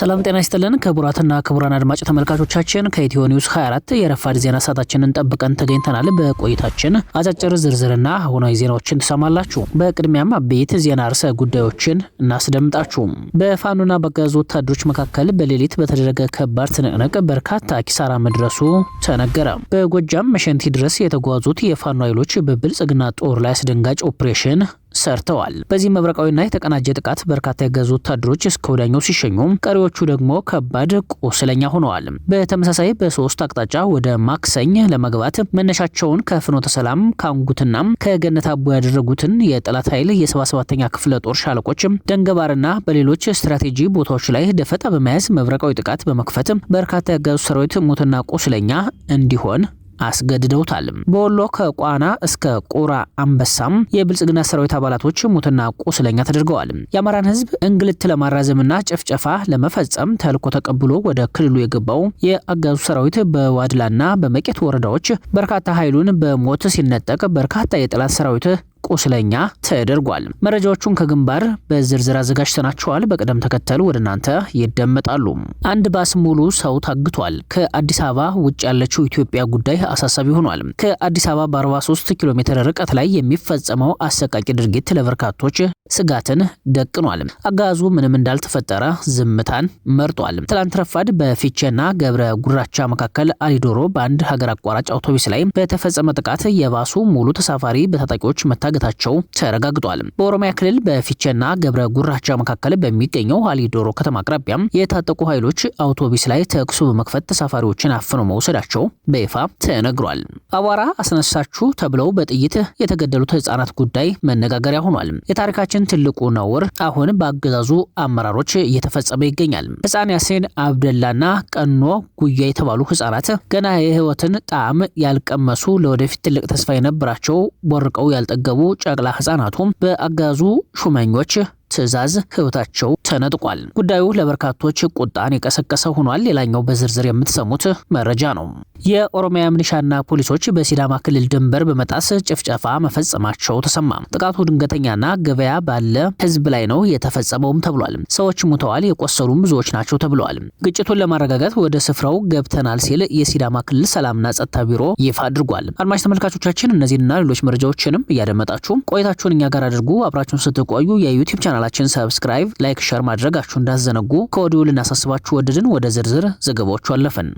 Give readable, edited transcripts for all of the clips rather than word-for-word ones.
ሰላም ጤና ይስጥልን ክቡራትና ክቡራን አድማጭ ተመልካቾቻችን፣ ከኢትዮ ኒውስ 24 የረፋድ ዜና ሰዓታችንን ጠብቀን ተገኝተናል። በቆይታችን አጫጭር ዝርዝርና አሁናዊ ዜናዎችን ትሰማላችሁ። በቅድሚያም አበይት ዜና ርዕሰ ጉዳዮችን እናስደምጣችሁ። በፋኖና በአገዛዙ ወታደሮች መካከል በሌሊት በተደረገ ከባድ ትንቅንቅ በርካታ ኪሳራ መድረሱ ተነገረ። በጎጃም መሸንቲ ድረስ የተጓዙት የፋኖ ኃይሎች በብልጽግና ጦር ላይ አስደንጋጭ ኦፕሬሽን ሰርተዋል። በዚህ መብረቃዊና የተቀናጀ ጥቃት በርካታ የአገዛዙ ወታደሮች እስከ ወዲያኛው ሲሸኙ፣ ቀሪዎቹ ደግሞ ከባድ ቁስለኛ ሆነዋል። በተመሳሳይ በሶስት አቅጣጫ ወደ ማክሰኝ ለመግባት መነሻቸውን ከፍኖተ ሰላም፣ ከአንጉትና ከገነት አቦ ያደረጉትን የጠላት ኃይል የ77ኛ ክፍለ ጦር ሻለቆች ደንገባርና በሌሎች ስትራቴጂ ቦታዎች ላይ ደፈጣ በመያዝ መብረቃዊ ጥቃት በመክፈት በርካታ የአገዛዙ ሰራዊት ሞትና ቁስለኛ እንዲሆን አስገድደውታል። በወሎ ከቋና እስከ ቁራ አንበሳም የብልጽግና ሰራዊት አባላቶች ሙትና ቁስለኛ ተደርገዋል። የአማራን ሕዝብ እንግልት ለማራዘምና ጭፍጨፋ ለመፈጸም ተልኮ ተቀብሎ ወደ ክልሉ የገባው የአገዛዙ ሰራዊት በዋድላና በመቄት ወረዳዎች በርካታ ኃይሉን በሞት ሲነጠቅ በርካታ የጠላት ሰራዊት ቁስለኛ ተደርጓል። መረጃዎቹን ከግንባር በዝርዝር አዘጋጅተናቸዋል። በቅደም ተከተል ወደ እናንተ ይደመጣሉ። አንድ ባስ ሙሉ ሰው ታግቷል። ከአዲስ አበባ ውጭ ያለችው ኢትዮጵያ ጉዳይ አሳሳቢ ሆኗል። ከአዲስ አበባ በ43 ኪሎ ሜትር ርቀት ላይ የሚፈጸመው አሰቃቂ ድርጊት ለበርካቶች ስጋትን ደቅኗል። አገዛዙ ምንም እንዳልተፈጠረ ዝምታን መርጧል። ትላንት ረፋድ በፊቼና ገብረ ጉራቻ መካከል አሊዶሮ በአንድ ሀገር አቋራጭ አውቶቡስ ላይ በተፈጸመ ጥቃት የባሱ ሙሉ ተሳፋሪ በታጣቂዎች መታገታቸው ተረጋግጧል። በኦሮሚያ ክልል በፊቼና ገብረ ጉራቻ መካከል በሚገኘው አሊዶሮ ከተማ አቅራቢያ የታጠቁ ኃይሎች አውቶቡስ ላይ ተኩስ በመክፈት ተሳፋሪዎችን አፍነው መውሰዳቸው በይፋ ተነግሯል። አቧራ አስነሳችሁ ተብለው በጥይት የተገደሉት ህጻናት ጉዳይ መነጋገሪያ ሆኗል። የታሪካችን ትልቁ ነውር አሁን በአገዛዙ አመራሮች እየተፈጸመ ይገኛል። ህፃን ያሴን አብደላና ቀኖ ጉያ የተባሉ ህጻናት ገና የህይወትን ጣዕም ያልቀመሱ፣ ለወደፊት ትልቅ ተስፋ የነበራቸው፣ ቦርቀው ያልጠገቡ ጨቅላ ህጻናቱ በአገዛዙ ሹመኞች ትዕዛዝ ህይወታቸው ተነጥቋል። ጉዳዩ ለበርካቶች ቁጣን የቀሰቀሰ ሆኗል። ሌላኛው በዝርዝር የምትሰሙት መረጃ ነው። የኦሮሚያ ሚሊሻና ፖሊሶች በሲዳማ ክልል ድንበር በመጣስ ጭፍጨፋ መፈጸማቸው ተሰማ። ጥቃቱ ድንገተኛና ገበያ ባለ ህዝብ ላይ ነው የተፈጸመውም ተብሏል። ሰዎች ሙተዋል፣ የቆሰሉም ብዙዎች ናቸው ተብለዋል። ግጭቱን ለማረጋጋት ወደ ስፍራው ገብተናል ሲል የሲዳማ ክልል ሰላምና ጸጥታ ቢሮ ይፋ አድርጓል። አድማጭ ተመልካቾቻችን፣ እነዚህንና ሌሎች መረጃዎችንም እያደመጣችሁ ቆይታችሁን እኛ ጋር አድርጉ። አብራችሁን ስትቆዩ የዩቲዩብ ቻናላችን subscribe፣ like፣ share ማድረጋችሁ እንዳትዘነጉ ከወዲሁ ልናሳስባችሁ ወደድን። ወደ ዝርዝር ዘገባዎቹ አለፍን።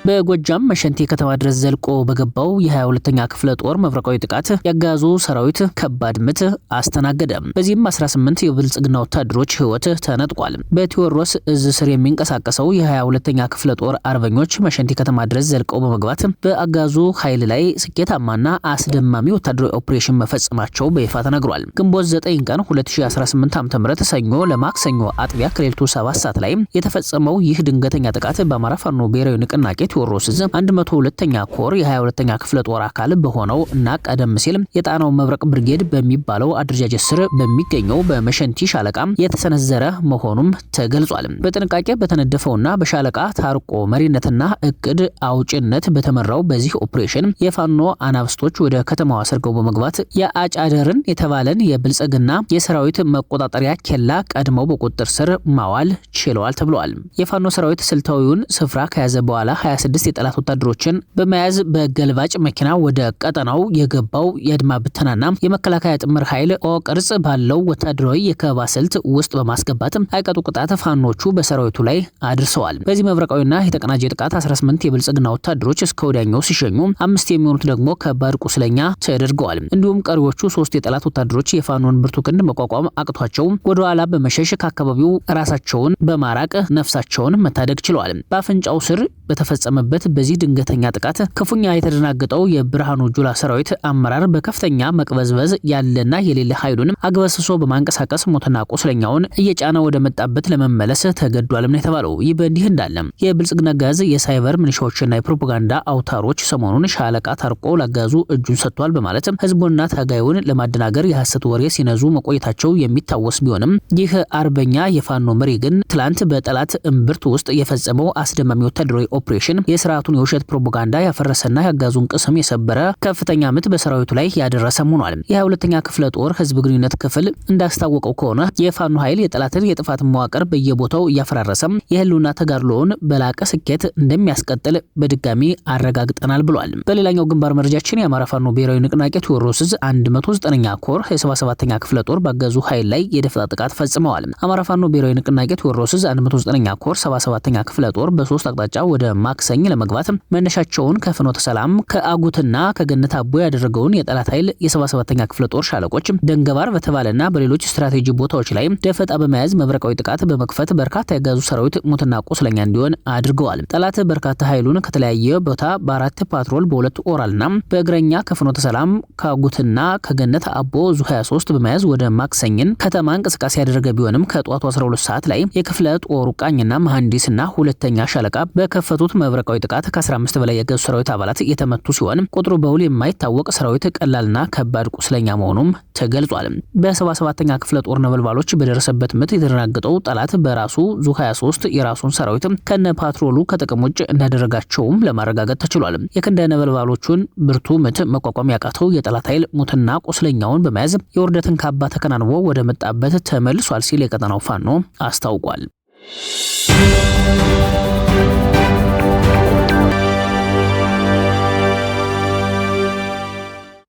በጎጃም መሸንቲ ከተማ ድረስ ዘልቆ በገባው የ22ኛ ክፍለ ጦር መብረቃዊ ጥቃት ያጋዙ ሰራዊት ከባድ ምት አስተናገደ። በዚህም 18 የብልጽግና ወታደሮች ህይወት ተነጥቋል። በቴዎድሮስ እዝ ስር የሚንቀሳቀሰው የ22ኛ ክፍለ ጦር አርበኞች መሸንቲ ከተማ ድረስ ዘልቀው በመግባት በአጋዙ ኃይል ላይ ስኬታማና አስደማሚ ወታደራዊ ኦፕሬሽን መፈጸማቸው በይፋ ተነግሯል። ግንቦት 9 ቀን 2018 ዓ.ም ሰኞ ለማክሰኞ አጥቢያ ከሌሊቱ 7 ሰዓት ላይ የተፈጸመው ይህ ድንገተኛ ጥቃት በአማራ ፋኖ ብሔራዊ ንቅናቄ ቴዎድሮስ እዝ 102ኛ ኮር የ22ኛ ክፍለ ጦር አካል በሆነው እና ቀደም ሲል የጣናው መብረቅ ብርጌድ በሚባለው አደረጃጀት ስር በሚገኘው በመሸንቲ ሻለቃ የተሰነዘረ መሆኑም ተገልጿል። በጥንቃቄ በተነደፈውና በሻለቃ ታርቆ መሪነትና እቅድ አውጭነት በተመራው በዚህ ኦፕሬሽን የፋኖ አናብስቶች ወደ ከተማዋ ሰርገው በመግባት የአጫደርን የተባለን የብልጽግና የሰራዊት መቆጣጠሪያ ኬላ ቀድመው በቁጥጥር ስር ማዋል ችለዋል ተብለዋል። የፋኖ ሰራዊት ስልታዊውን ስፍራ ከያዘ በኋላ 26 የጠላት ወታደሮችን በመያዝ በገልባጭ መኪና ወደ ቀጠናው የገባው የአድማ ብተናና የመከላከያ ጥምር ኃይል ኦ ቅርጽ ባለው ወታደራዊ የከበባ ስልት ውስጥ በማስገባት አይቀጡ ቅጣት ፋኖቹ በሰራዊቱ ላይ አድርሰዋል። በዚህ መብረቃዊና የተቀናጀ ጥቃት 18 የብልጽግና ወታደሮች እስከ ወዲያኛው ሲሸኙ፣ አምስት የሚሆኑት ደግሞ ከባድ ቁስለኛ ተደርገዋል። እንዲሁም ቀሪዎቹ ሶስት የጠላት ወታደሮች የፋኖን ብርቱ ክንድ መቋቋም አቅቷቸው ወደ ኋላ በመሸሽ ከአካባቢው ራሳቸውን በማራቅ ነፍሳቸውን መታደግ ችለዋል። በአፍንጫው ስር በተፈጸመበት በዚህ ድንገተኛ ጥቃት ክፉኛ የተደናገጠው የብርሃኑ ጁላ ሰራዊት አመራር በከፍተኛ መቅበዝበዝ ያለና የሌለ ኃይሉን አግበስብሶ በማንቀሳቀስ ሞትና ቁስለኛውን እየጫነ ወደ መጣበት ለመመለስ ተገዷልም ነው የተባለው። ይህ በእንዲህ እንዳለ የብልጽግና ጋዝ የሳይበር ሚሊሻዎችና የፕሮፓጋንዳ አውታሮች ሰሞኑን ሻለቃ ታርቆ ላጋዙ እጁን ሰጥቷል በማለት ህዝቡንና ታጋዩን ለማደናገር የሐሰት ወሬ ሲነዙ መቆየታቸው የሚታወስ ቢሆንም፣ ይህ አርበኛ የፋኖ መሪ ግን ትላንት በጠላት እምብርት ውስጥ የፈጸመው አስደማሚ ወታደራዊ ኦፕሬሽን የስርዓቱን የውሸት ፕሮፓጋንዳ ያፈረሰና ያጋዙን ቅስም የሰበረ ከፍተኛ ምት በሰራዊቱ ላይ ያደረሰም ሆኗል። የ22ኛ ክፍለ ጦር ህዝብ ግንኙነት ክፍል እንዳስታወቀው ከሆነ የፋኖ ኃይል የጠላትን የጥፋት መዋቅር በየቦታው እያፈራረሰ የህልውና ተጋድሎውን በላቀ ስኬት እንደሚያስቀጥል በድጋሚ አረጋግጠናል ብሏል። በሌላኛው ግንባር መረጃችን የአማራ ፋኖ ብሔራዊ ንቅናቄ ቴዎድሮስ ዕዝ 109ኛ ኮር የ77ኛ ክፍለ ጦር ባገዙ ኃይል ላይ የደፈጣ ጥቃት ፈጽመዋል። አማራ ፋኖ ብሔራዊ ንቅናቄ ቴዎድሮስ ዕዝ 109ኛ ኮር 77ኛ ክፍለ ጦር በሶስት አቅጣጫ ወደ ማክሰኝ ለመግባት መነሻቸውን ከፍኖተ ሰላም ከአጉትና ከገነት አቦ ያደረገውን የጠላት ኃይል የ77ኛ ክፍለ ጦር ሻለቆች ደንገባር በተባለና በሌሎች ስትራቴጂ ቦታዎች ላይ ደፈጣ በመያዝ መብረቃዊ ጥቃት በመክፈት በርካታ የአገዛዙ ሰራዊት ሙትና ቁስለኛ እንዲሆን አድርገዋል። ጠላት በርካታ ኃይሉን ከተለያየ ቦታ በአራት ፓትሮል በሁለት ኦራልና በእግረኛ ከፍኖተ ሰላም ከአጉትና ከገነት አቦ ዙ 23 በመያዝ ወደ ማክሰኝን ከተማ እንቅስቃሴ ያደረገ ቢሆንም ከጧቱ 12 ሰዓት ላይ የክፍለ ጦሩ ቃኝና መሐንዲስና ሁለተኛ ሻለቃ በከፈቱት መብረቃዊ ጥቃት ከ15 በላይ የአገዛዙ ሰራዊት አባላት የተመቱ ሲሆን ቁጥሩ በውል የማይታወቅ ሰራዊት ቀላልና ከባድ ቁስለኛ መሆኑም ተገልጿል። በ77ኛ ክፍለ ጦር ነበልባሎች በደረሰበት ምት የተደናገጠው ጠላት በራሱ ዙ 23 የራሱን ሰራዊት ከነ ፓትሮሉ ከጥቅም ውጭ እንዳደረጋቸውም ለማረጋገጥ ተችሏል። የክንደ ነበልባሎቹን ብርቱ ምት መቋቋም ያቃተው የጠላት ኃይል ሙትና ቁስለኛውን በመያዝ የውርደትን ካባ ተከናንቦ ወደ መጣበት ተመልሷል ሲል የቀጠናው ፋኖ አስታውቋል።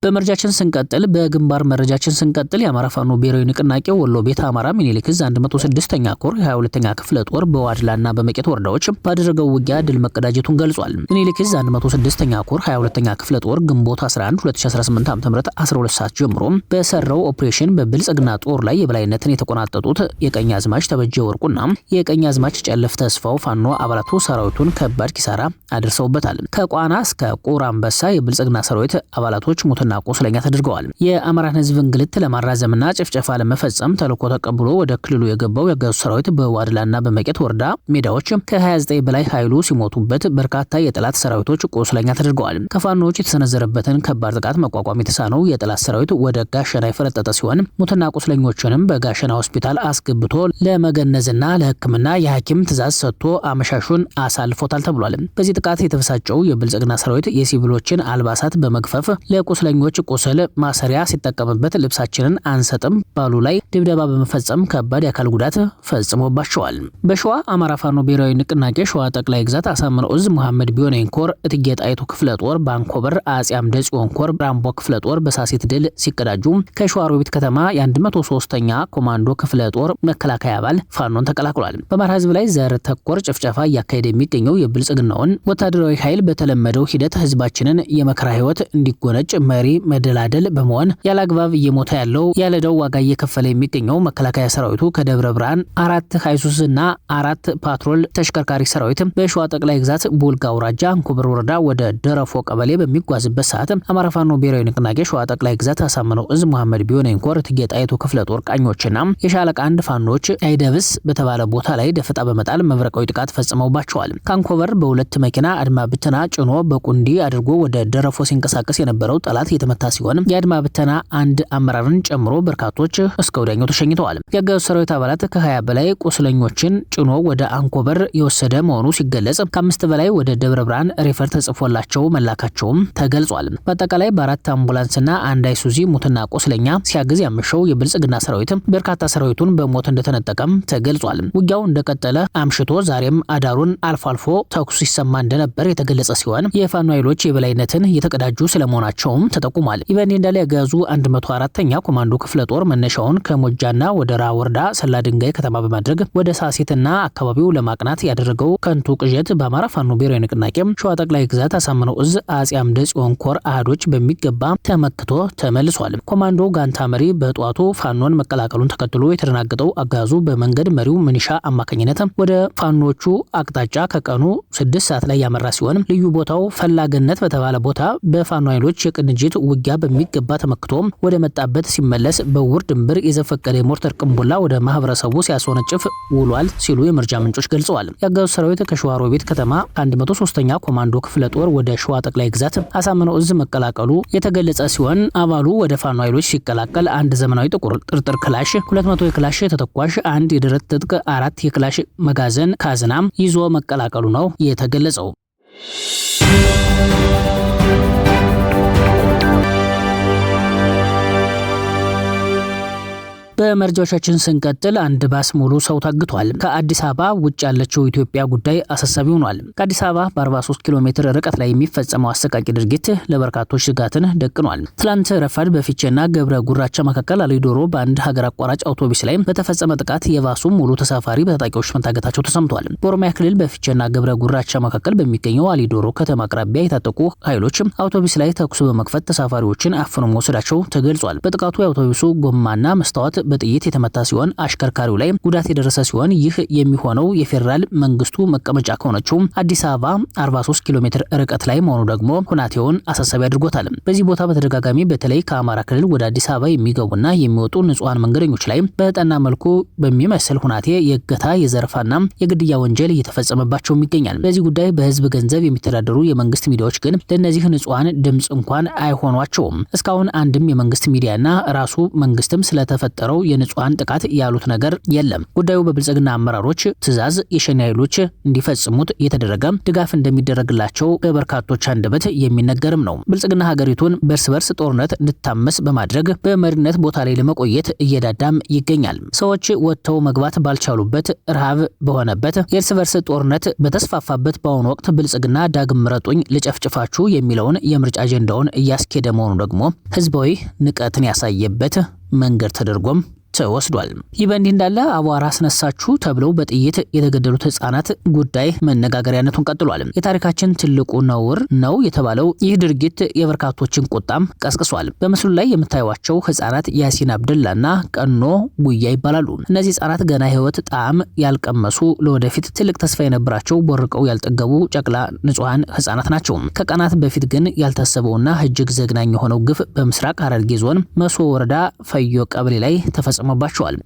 በመረጃችን ስንቀጥል በግንባር መረጃችን ስንቀጥል የአማራ ፋኖ ብሔራዊ ንቅናቄ ወሎ ቤተ አማራ ሚኒሊክ ዕዝ 106ኛ ኮር 22ኛ ክፍለ ጦር በዋድላና በመቄት ወረዳዎች ባደረገው ውጊያ ድል መቀዳጀቱን ገልጿል። ሚኒሊክ ዕዝ 106ኛ ኮር 22ኛ ክፍለ ጦር ግንቦት 11 2018 ዓ.ም 12 ሰዓት ጀምሮ በሰራው ኦፕሬሽን በብልጽግና ጦር ላይ የበላይነትን የተቆናጠጡት የቀኝ አዝማች ተበጀ ወርቁና የቀኝ አዝማች ጨለፍ ተስፋው ፋኖ አባላቱ ሰራዊቱን ከባድ ኪሳራ አድርሰውበታል። ከቋና እስከ ቁር አንበሳ የብልጽግና ሰራዊት አባላቶች ሙትና ቁስለኛ ተደርገዋል። የአማራን ሕዝብ እንግልት ለማራዘምና ጭፍጨፋ ለመፈጸም ተልዕኮ ተቀብሎ ወደ ክልሉ የገባው የአገዛዙ ሰራዊት በዋድላና በመቄት ወረዳ ሜዳዎች ከ29 በላይ ኃይሉ ሲሞቱበት በርካታ የጠላት ሰራዊቶች ቁስለኛ ተደርገዋል። ከፋኖዎች የተሰነዘረበትን ከባድ ጥቃት መቋቋም የተሳነው የጠላት ሰራዊት ወደ ጋሸና የፈረጠጠ ሲሆን ሙትና ቁስለኞችንም በጋሸና ሆስፒታል አስገብቶ ለመገነዝና ለሕክምና የሐኪም ትዕዛዝ ሰጥቶ አመሻሹን አሳልፎታል ተብሏል። በዚህ ጥቃት የተበሳጨው የብልጽግና ሰራዊት የሲቪሎችን አልባሳት በመግፈፍ ለቁስለኞች ቁስል ማሰሪያ ሲጠቀምበት ልብሳችንን አንሰጥም ባሉ ላይ ድብደባ በመፈጸም ከባድ የአካል ጉዳት ፈጽሞባቸዋል። በሸዋ አማራ ፋኖ ብሔራዊ ንቅናቄ ሸዋ ጠቅላይ ግዛት አሳምነው እዝ መሐመድ ቢሆነኝ ኮር እቴጌ ጣይቱ ክፍለ ጦር ባንኮበር አጼ አምደ ጽዮን ኮር ራምቦ ክፍለ ጦር በሳሴት ድል ሲቀዳጁ ከሸዋ ሮቢት ከተማ የ103ኛ ኮማንዶ ክፍለ ጦር መከላከያ አባል ፋኖን ተቀላቅሏል። በአማራ ሕዝብ ላይ ዘር ተኮር ጭፍጨፋ እያካሄደ የሚገኘው የብልጽግናውን ወታደራዊ ኃይል በተለመደው ሂደት ህዝባችንን የመከራ ህይወት እንዲጎነጭ መሪ መደላደል በመሆን ያለአግባብ እየሞተ ያለው ያለዕዳው ዋጋ እየከፈለ የሚገኘው መከላከያ ሰራዊቱ ከደብረ ብርሃን 4 ሃይሱስ እና 4 ፓትሮል ተሽከርካሪ ሰራዊት በሸዋ ጠቅላይ ግዛት ቡልጋ አውራጃ አንኮበር ወረዳ ወደ ደረፎ ቀበሌ በሚጓዝበት ሰዓት አማራ ፋኖ ብሔራዊ ንቅናቄ ሸዋ ጠቅላይ ግዛት አሳምነው እዝ መሐመድ ቢሆነኝ ኮር እቴጌ ጣይቱ ክፍለ ጦር ቃኞችና የሻለቃ አንድ ፋኖች አይደብስ በተባለ ቦታ ላይ ደፈጣ በመጣል መብረቃዊ ጥቃት ፈጽመውባቸዋል። ከአንኮበር በሁለት መኪና አድማ ብተና ጭኖ በቁንዲ አድርጎ ወደ ደረፎ ሲንቀሳቀስ የነበረው ጠላት የተመታ ሲሆን የአድማ ብተና አንድ አመራርን ጨምሮ በርካቶች እስከ ወዲያኛው ተሸኝተዋል። የአገዛዙ ሰራዊት አባላት ከ20 በላይ ቁስለኞችን ጭኖ ወደ አንኮበር የወሰደ መሆኑ ሲገለጽ ከ5 በላይ ወደ ደብረ ብርሃን refer ተጽፎላቸው መላካቸውም ተገልጿል። በአጠቃላይ በአራት አምቡላንስና አንድ አይሱዚ ሙትና ቁስለኛ ሲያግዝ ያመሸው የብልጽግና ሰራዊት በርካታ ሰራዊቱን በሞት እንደተነጠቀም ተገልጿል። ውጊያው እንደቀጠለ አምሽቶ ዛሬም አዳሩን አልፎ አልፎ ተኩስ ሲሰማ እንደነበር የተገለጸ ሲሆን የፋኖ ኃይሎች የበላይነትን የተቀዳጁ ስለመሆናቸውም ተጠቁሟል። ይህ በእንዲህ እንዳለ የአገዛዙ 104ኛ ኮማንዶ ክፍለ ጦር መነሻውን ከሞጃና ወደራ ወረዳ ሰላ ድንጋይ ከተማ በማድረግ ወደ ሳሴትና አካባቢው ለማቅናት ያደረገው ከንቱ ቅዠት በአማራ ፋኖ ብሔራዊ ንቅናቄ ሸዋ ጠቅላይ ግዛት አሳምነው እዝ አጼ አምደ ጽዮን ኮር አህዶች በሚገባ ተመክቶ ተመልሷል። ኮማንዶ ጋንታ መሪ በጧቱ ፋኖን መቀላቀሉን ተከትሎ የተደናገጠው አገዛዙ በመንገድ መሪው ምንሻ አማካኝነት ወደ ፋኖቹ አቅጣጫ ከቀኑ 6 ሰዓት ላይ ያመራ ሲሆን ልዩ ቦታው ፈላገነት በተባለ ቦታ በፋኖ ኃይሎች የቅንጅት ውጊያ በሚገባ ተመክቶ ወደ መጣበት ሲመለስ በውር ድንብር የዘፈቀደ የሞርተር ቅንቡላ ወደ ማህበረሰቡ ሲያስወነጭፍ ውሏል ሲሉ የመረጃ ምንጮች ገልጸዋል። የአገዛዙ ሰራዊት ከሸዋሮቢት ከተማ 103ኛ ኮማንዶ ክፍለ ጦር ወደ ሸዋ ጠቅላይ ግዛት አሳምነው እዝ መቀላቀሉ የተገለጸ ሲሆን አባሉ ወደ ፋኖ ኃይሎች ሲቀላቀል አንድ ዘመናዊ ጥቁር ጥርጥር ክላሽ፣ 200 የክላሽ ተተኳሽ፣ አንድ የደረት ትጥቅ፣ 4 የክላሽ መጋዘን ካዝናም ይዞ መቀላቀሉ ነው የተገለጸው። በመረጃዎቻችን ስንቀጥል አንድ ባስ ሙሉ ሰው ታግቷል። ከአዲስ አበባ ውጭ ያለችው ኢትዮጵያ ጉዳይ አሳሳቢ ሆኗል። ከአዲስ አበባ በ43 ኪሎ ሜትር ርቀት ላይ የሚፈጸመው አሰቃቂ ድርጊት ለበርካቶች ስጋትን ደቅኗል። ትላንት ረፋድ በፊቼና ገብረ ጉራቻ መካከል አሊዶሮ በአንድ ሀገር አቋራጭ አውቶቡስ ላይ በተፈጸመ ጥቃት የባሱ ሙሉ ተሳፋሪ በታጣቂዎች መታገታቸው ተሰምቷል። በኦሮሚያ ክልል በፊቼና ገብረ ጉራቻ መካከል በሚገኘው አሊዶሮ ከተማ አቅራቢያ የታጠቁ ኃይሎች አውቶቡስ ላይ ተኩስ በመክፈት ተሳፋሪዎችን አፍኖ መውሰዳቸው ተገልጿል። በጥቃቱ የአውቶቡሱ ጎማና መስታወት በጥይት የተመታ ሲሆን አሽከርካሪው ላይ ጉዳት የደረሰ ሲሆን ይህ የሚሆነው የፌዴራል መንግስቱ መቀመጫ ከሆነችው አዲስ አበባ 43 ኪሎ ሜትር ርቀት ላይ መሆኑ ደግሞ ሁናቴውን አሳሳቢ አድርጎታል። በዚህ ቦታ በተደጋጋሚ በተለይ ከአማራ ክልል ወደ አዲስ አበባ የሚገቡና የሚወጡ ንጹሐን መንገደኞች ላይ በጠና መልኩ በሚመስል ሁናቴ የእገታ፣ የዘረፋና የግድያ ወንጀል እየተፈጸመባቸውም ይገኛል። በዚህ ጉዳይ በህዝብ ገንዘብ የሚተዳደሩ የመንግስት ሚዲያዎች ግን ለእነዚህ ንጹሐን ድምጽ እንኳን አይሆኗቸውም። እስካሁን አንድም የመንግስት ሚዲያና ራሱ መንግስትም ስለተፈጠረው የንጹሐን ጥቃት ያሉት ነገር የለም። ጉዳዩ በብልጽግና አመራሮች ትዕዛዝ የሸኔ ኃይሎች እንዲፈጽሙት እየተደረገ ድጋፍ እንደሚደረግላቸው በበርካቶች አንደበት የሚነገርም ነው። ብልጽግና ሀገሪቱን በእርስ በርስ ጦርነት እንድታመስ በማድረግ በመሪነት ቦታ ላይ ለመቆየት እየዳዳም ይገኛል። ሰዎች ወጥተው መግባት ባልቻሉበት፣ ረሃብ በሆነበት፣ የእርስ በርስ ጦርነት በተስፋፋበት በአሁኑ ወቅት ብልጽግና ዳግም ምረጡኝ ልጨፍጭፋችሁ የሚለውን የምርጫ አጀንዳውን እያስኬደ መሆኑ ደግሞ ህዝባዊ ንቀትን ያሳየበት መንገድ ተደርጎም ተወስዷል። ይህ በእንዲህ እንዳለ አቧራ አስነሳችሁ ተብለው በጥይት የተገደሉት ህጻናት ጉዳይ መነጋገሪያነቱን ቀጥሏል። የታሪካችን ትልቁ ነውር ነው የተባለው ይህ ድርጊት የበርካቶችን ቁጣም ቀስቅሷል። በምስሉ ላይ የምታዩቸው ህጻናት ያሲን አብደላና ቀኖ ጉያ ይባላሉ። እነዚህ ህጻናት ገና ህይወት ጣዕም ያልቀመሱ፣ ለወደፊት ትልቅ ተስፋ የነበራቸው፣ ቦርቀው ያልጠገቡ ጨቅላ ንጹሐን ህጻናት ናቸው። ከቀናት በፊት ግን ያልታሰበውና እጅግ ዘግናኝ የሆነው ግፍ በምስራቅ ሐረርጌ ዞን መሶ ወረዳ ፈዮ ቀበሌ ላይ ተፈጽሞባቸዋል።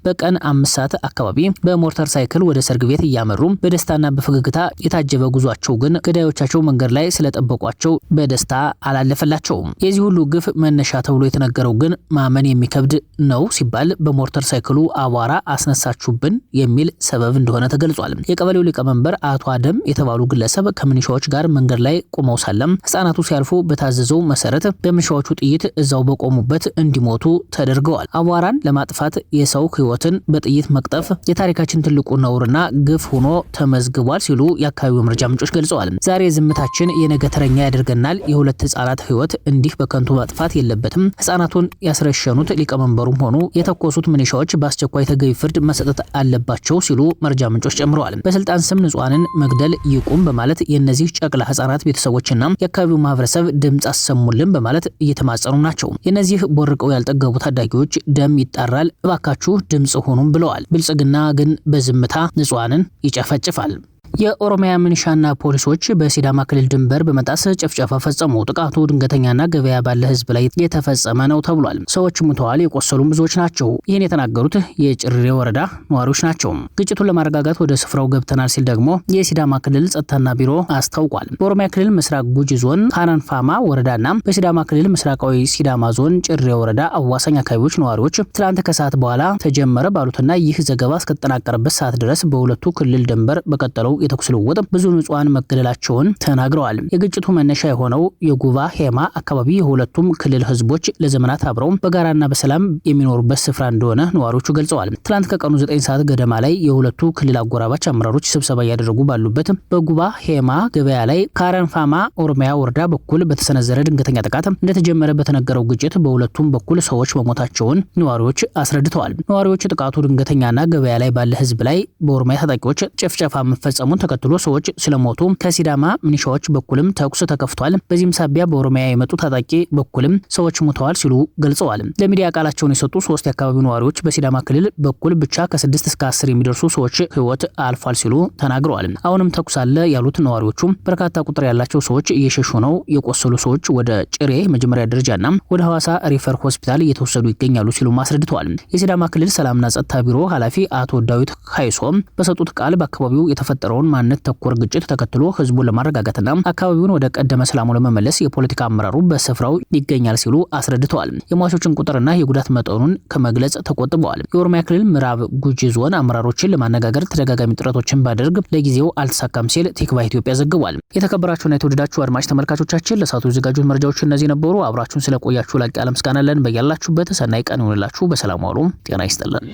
በቀን 5 ሰዓት አካባቢ በሞተር ሳይክል ወደ ሰርግ ቤት እያመሩ በደስታና በፈገግታ የታጀበ ጉዟቸው ግን ገዳዮቻቸው መንገድ ላይ ስለጠበቋቸው በደስታ አላለፈላቸውም። የዚህ ሁሉ ግፍ መነሻ ተብሎ የተነገረው ግን ማመን የሚከብድ ነው ሲባል በሞተር ሳይክሉ አቧራ አስነሳችሁብን የሚል ሰበብ እንደሆነ ተገልጿል። የቀበሌው ሊቀመንበር አቶ አደም የተባሉ ግለሰብ ከምንሻዎች ጋር መንገድ ላይ ቆመው ሳለም ህጻናቱ ሲያልፉ በታዘዘው መሰረት በምንሻዎቹ ጥይት እዛው በቆሙበት እንዲሞቱ ተደርገዋል። አቧራን ለማጥፋት የሰው ህይወትን በጥይት መቅጠፍ የታሪካችን ትልቁ ነውርና ግፍ ሆኖ ተመዝግቧል ሲሉ የአካባቢው መረጃ ምንጮች ገልጸዋል። ዛሬ ዝምታችን የነገ ተረኛ ያደርገናል። የሁለት ህጻናት ህይወት እንዲህ በከንቱ ማጥፋት የለበትም። ህጻናቱን ያስረሸኑት ሊቀመንበሩም ሆኑ የተኮሱት ምንሻዎች በአስቸኳይ ተገቢ ፍርድ መሰጠት አለባቸው ሲሉ መረጃ ምንጮች ጨምረዋል። በስልጣን ስም ንጹሃንን መግደል ይቁም በማለት የእነዚህ ጨቅላ ህጻናት ቤተሰቦችና የአካባቢው ማህበረሰብ ድምጽ አሰሙልን በማለት እየተማጸኑ ናቸው። የእነዚህ ቦርቀው ያልጠገቡ ታዳጊዎች ደም ይጣራል፣ እባካችሁ ድምጽ ሆኑም ብለዋል። ብልጽግና ግን በዝምታ ንጹሃንን ይጨፈጭፋል። የኦሮሚያ ሚሊሻና ፖሊሶች በሲዳማ ክልል ድንበር በመጣስ ጭፍጨፋ ፈጸሙ። ጥቃቱ ድንገተኛና ገበያ ባለ ህዝብ ላይ የተፈጸመ ነው ተብሏል። ሰዎች ሙተዋል፣ የቆሰሉም ብዙዎች ናቸው። ይህን የተናገሩት የጭሬ ወረዳ ነዋሪዎች ናቸው። ግጭቱን ለማረጋጋት ወደ ስፍራው ገብተናል ሲል ደግሞ የሲዳማ ክልል ጸጥታና ቢሮ አስታውቋል። በኦሮሚያ ክልል ምስራቅ ጉጂ ዞን ካናንፋማ ወረዳና በሲዳማ ክልል ምስራቃዊ ሲዳማ ዞን ጭሬ ወረዳ አዋሳኝ አካባቢዎች ነዋሪዎች ትላንት ከሰዓት በኋላ ተጀመረ ባሉትና ይህ ዘገባ እስከተጠናቀረበት ሰዓት ድረስ በሁለቱ ክልል ድንበር በቀጠለው የተኩስ ልውውጥ ብዙ ንጹሃን መገደላቸውን ተናግረዋል። የግጭቱ መነሻ የሆነው የጉባ ሄማ አካባቢ የሁለቱም ክልል ህዝቦች ለዘመናት አብረው በጋራና በሰላም የሚኖሩበት ስፍራ እንደሆነ ነዋሪዎቹ ገልጸዋል። ትላንት ከቀኑ 9 ሰዓት ገደማ ላይ የሁለቱ ክልል አጎራባች አመራሮች ስብሰባ እያደረጉ ባሉበት በጉባ ሄማ ገበያ ላይ ከአረንፋማ ኦሮሚያ ወረዳ በኩል በተሰነዘረ ድንገተኛ ጥቃት እንደተጀመረ በተነገረው ግጭት በሁለቱም በኩል ሰዎች መሞታቸውን ነዋሪዎች አስረድተዋል። ነዋሪዎች ጥቃቱ ድንገተኛና ገበያ ላይ ባለ ህዝብ ላይ በኦሮሚያ ታጣቂዎች ጭፍጨፋ መፈጸሙን ተከትሎ ሰዎች ስለሞቱ ከሲዳማ ሚሊሻዎች በኩልም ተኩስ ተከፍቷል። በዚህም ሳቢያ በኦሮሚያ የመጡ ታጣቂ በኩልም ሰዎች ሞተዋል ሲሉ ገልጸዋል። ለሚዲያ ቃላቸውን የሰጡ 3 የአካባቢው ነዋሪዎች በሲዳማ ክልል በኩል ብቻ ከ6 እስከ 10 የሚደርሱ ሰዎች ህይወት አልፏል ሲሉ ተናግረዋል። አሁንም ተኩስ አለ ያሉት ነዋሪዎቹ በርካታ ቁጥር ያላቸው ሰዎች እየሸሹ ነው። የቆሰሉ ሰዎች ወደ ጭሬ መጀመሪያ ደረጃና ወደ ሐዋሳ ሪፈር ሆስፒታል እየተወሰዱ ይገኛሉ ሲሉ አስረድተዋል። የሲዳማ ክልል ሰላምና ጸጥታ ቢሮ ኃላፊ አቶ ዳዊት ካይሶም በሰጡት ቃል በአካባቢው የተፈጠረውን የተፈጠረውን ማንነት ተኮር ግጭት ተከትሎ ህዝቡን ለማረጋጋትና አካባቢውን ወደ ቀደመ ሰላሙ ለመመለስ የፖለቲካ አመራሩ በስፍራው ይገኛል ሲሉ አስረድተዋል። የሟቾችን ቁጥርና የጉዳት መጠኑን ከመግለጽ ተቆጥበዋል። የኦሮሚያ ክልል ምዕራብ ጉጂ ዞን አመራሮችን ለማነጋገር ተደጋጋሚ ጥረቶችን ባደርግ ለጊዜው አልተሳካም ሲል ቲክቫህ ኢትዮጵያ ዘግቧል። የተከበራችሁና የተወደዳችሁ አድማጭ ተመልካቾቻችን፣ ለሰዓቱ የተዘጋጁት መረጃዎች እነዚህ ነበሩ። አብራችሁን ስለቆያችሁ ላቅ ያለ ምስጋና አለን። በያላችሁበት ሰናይ ቀን ይሁንላችሁ። በሰላም ዋሉ። ጤና ይስጥልን።